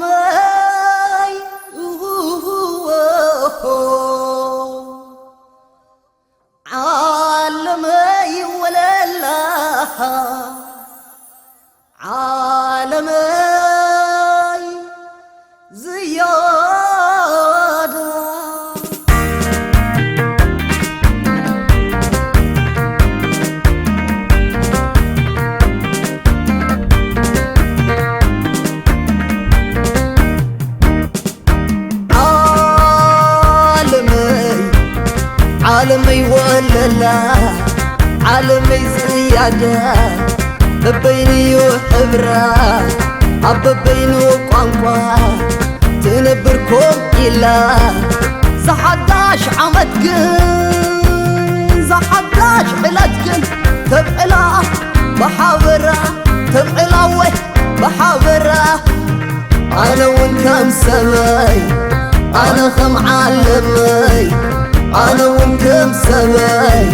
ዓለመይ፣ ዓለመይ ወለላ፣ ዓለመይ ዝያዳ። ዓለመይ፣ ዓለመይ ወለላ፣ ዓለመይ ዝያዳ፣ በበይንዩ ሕብራ፣ ኣብ በበይኑ ቋንቋ ትነብር ኮም ኢላ። ዝሓዳሽ ዓመት ግን፣ ዝሓዳሽ ዕለት ግን፣ ተብዕላ ብሓበራ፣ ተብዕላ ወይ ብሓበራ። ኣነ እውን ከም ሰበይ፣ ኣነ ከም ዓለመይ፣ ኣነ እውን ከም ሰበይ፣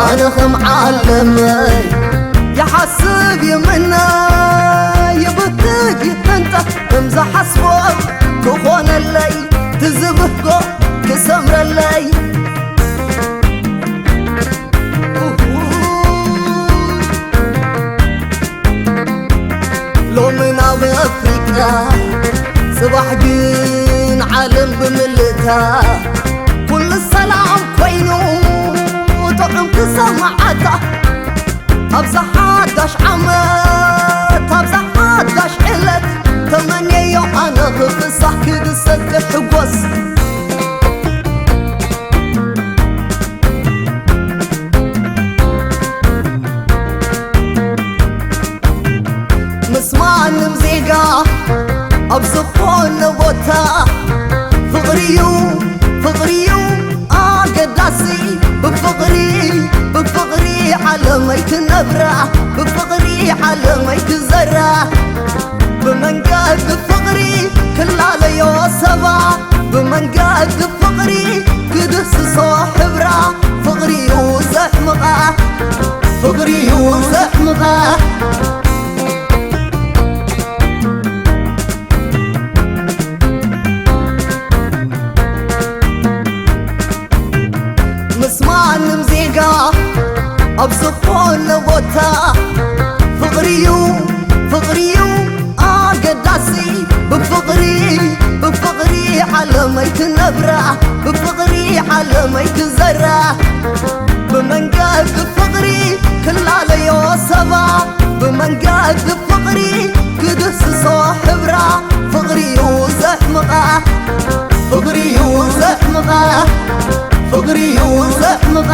ኣነ ከም ዓለመይ። ይሓስብ ይምነ፣ ይብህግ ይሕንጠ፣ ከም ዝሓስቦ ክኾነለይ፣ ትዝብህጎ ክሰምረለይ። ሎሚ ናብ ኣፍሪቃ፣ ጽባሕ ግን ዓለም ብምልእታ፣ ኩሉ ሰላም ኮይኑ ጥዑም ክሰማዓታ። ኣብዛ ሓዳሽ ዓመት፣ ኣብዛ ሓዳሽ ዕለት፣ ተመንየዮ ኣነ ክፍሳሕ ክድሰት ክሕጎስ። ምስ ማንም ዜጋ ኣብ ዝኾነ ቦታ ፍቕሪዩ፣ ፍቕሪዩ ኣገዳሲ። ብፍቕሪ፣ ብፍቕሪ ዓለመይ ክነብራ፣ ብፍቕሪ ዓለመይ ክዘራ። ብመንገዲ ፍቕሪ ክላለዮ ሰባ፣ ብመንገዲ ፍቕሪ ክድህስሶ ሕብራ። ፍቕሪዩ ዘሕምቓ፣ ፍቕሪዩ ዘሕምቓ። ምስ ማንም ዜጋ ኣብ ዝኾነ ቦታ ፍቕሪዩ፣ ፍቕሪዩ ኣገዳሲ። ብፍቕሪ፣ ብፍቕሪ ዓለመይ ክነብራ፣ ብፍቕሪ ዓለመይ ክዘራ። ብመንገዲ ፍቕሪ ክላለዮ ሰባ፣ ብመንገዲ ፍቕሪ ክድህስሶ ሕብራ። ፍቕሪዩ ዘሕምቓ፣ ፍቕሪዩ ዘሕምቓ፣ ፍቕሪዩ ዘሕምቓ።